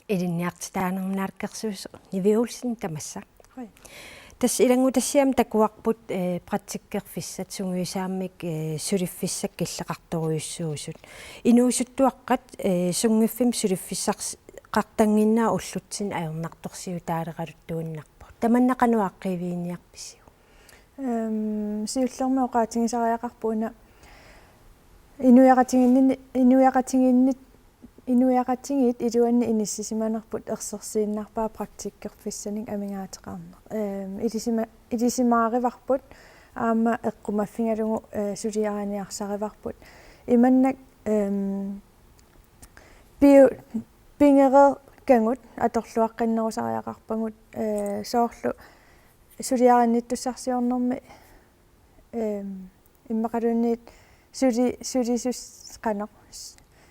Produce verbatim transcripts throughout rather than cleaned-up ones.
Ilinniartitaanermi Naalakkersuisoq Nivi Olsen, tamassa. Hoi. Tassa ilanngutassiami takuarput, eh, praktikkerfissat sungiusaammik, eh, suliffissat killeqartorujussuusut. Inuusuttuaqqat, eh, sunngiffimmi suliffissaqartannginnaat ullutsinni ajornartorsiutaaleraluttuinnarpoq. Tamanna qanoq aaqqiiviginiarpisiuk? Ehm, siullermik oqaatigisariaqarpoq una inuiaqatigiinni-, inuiaqatigiinni-, inuiaqatigiit iluanni inissisimanerput ersersiinnarpaa praktikkerfissanik amigaateqarneq. Ehm, ilisima-, ilisimaarivarput aamma eqqumaffigalugu, eh, suliariniarsarivarput. Imannak, ehm, piu-, pigereerpagut atorluaqqinnerusariaqarpagut, eh, soorlu suliarinnittussarsiornermi, ehm, immaqaluunniit suli-, sulisus-, qanoq,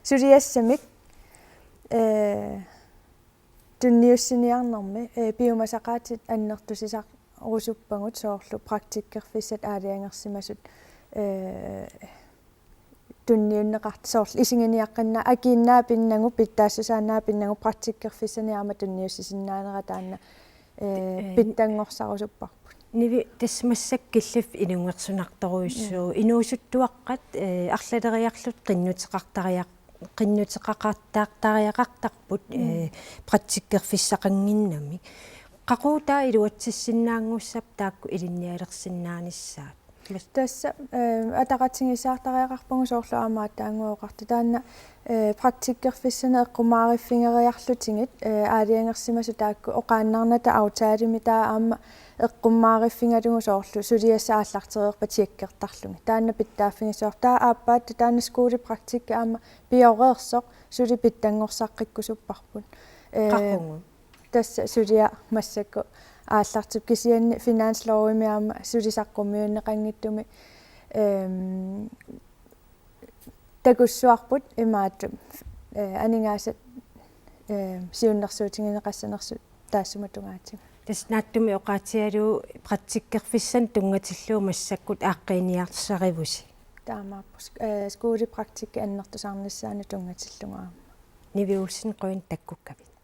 suliassamik, eh, tunniussiniarnermi, eh, piumasaqaatit annertusisarusuppagut soorlu praktikkerfissat aalajangersimasut, eh, tunniunneqart-, soorlu isiginiaqqinnaaq, akiinnaapinnagu, pitsaassusaannaapinnagu praktikkerfissanik aamma tunniussisinnaanera taanna, eh, Ee, pitsanngorsarusupparput. Nivi, tassa massakkut killiffik ilungersunartorujussuuvoq. Mm. Inuusuttuaqqat, eh, arlaleriarlutik qinnuteqartariaq-, qinnuteqaqattaartariaqartarput, Mm. eh, praktikkerfissaqannginnami. Qaqugu taava iluatsissinnaanngussappat taakku ilinnialersinnaanissaat? Tassa, eh, ataqatigiissaartariaqarpagut soorlu aamma aatsaannguaq oqartoq taanna, eh, praktikkerfissanik eqqummaariffigeriarlutigit, eh, aalajangersimasut taakku oqaannarnata aftalerimik taava aamma eqqummaariffigalugu soorlu suliassaq aallartereerpat tjekkertarlugit. Taanna pitsaaffigissavarput, taava aappaattut taanna skolepraktikki aamma pioreersoq suli pitsanngorsarikkusupparput. Eh, Qaqugu? Tassa suliaq massakkut aallartippoq kisianni finanslovimi aamma suli saqqummiunneqanngitsumi, ehm, takussuarput imaattoq, eh, aningaasat, eh, siunnersuutigineqassanersut taassuma tungaatigut. Tassa naatsumik oqaatigalugu praktikkerfissanik tunngatillugu massakkut aaqqiiniarsarivusi? Taamaappoq, eh, skolepraktikki annertusarnissaanut tunngatillugu aamma. Nivi Olsen, qujanaq takkukkavit.